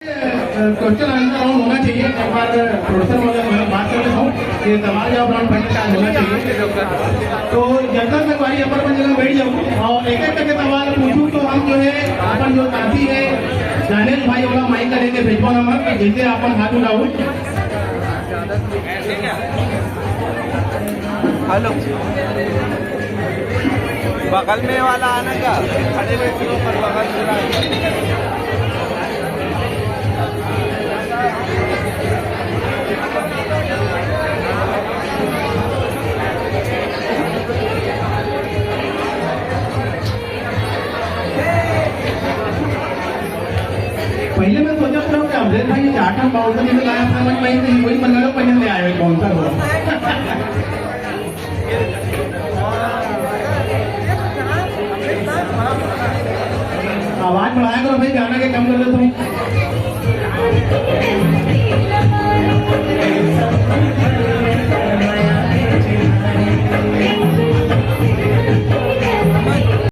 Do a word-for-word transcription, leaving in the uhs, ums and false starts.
Question answer round होना चाहिए। एक बार प्रोफेसर महोदय से बात कर लेता हूँ कि सवाल जवाब राउंड पहले का होना चाहिए। तो जब तक मैं बारी अपन अपन जगह बैठ जाऊँ और एक एक करके सवाल पूछूँ, तो हम जो है अपन जो साथी है दानिश भाई वाला माइक का लेके भेजवा नंबर, जैसे अपन हाथ उठाओ। हेलो, बगल में वाला आना का? खड़े बैठे हो पर बगल में ना। पहले मैं सोचा था कि अमरेश भाई ये चार ठन बाउंसर लेके लाया था, मैं, मैं वही बंगालों पहले ले आया हूँ बाउंसर हुआ। आवाज बढ़ाया करो भाई, गाना के कम कर दो तुम।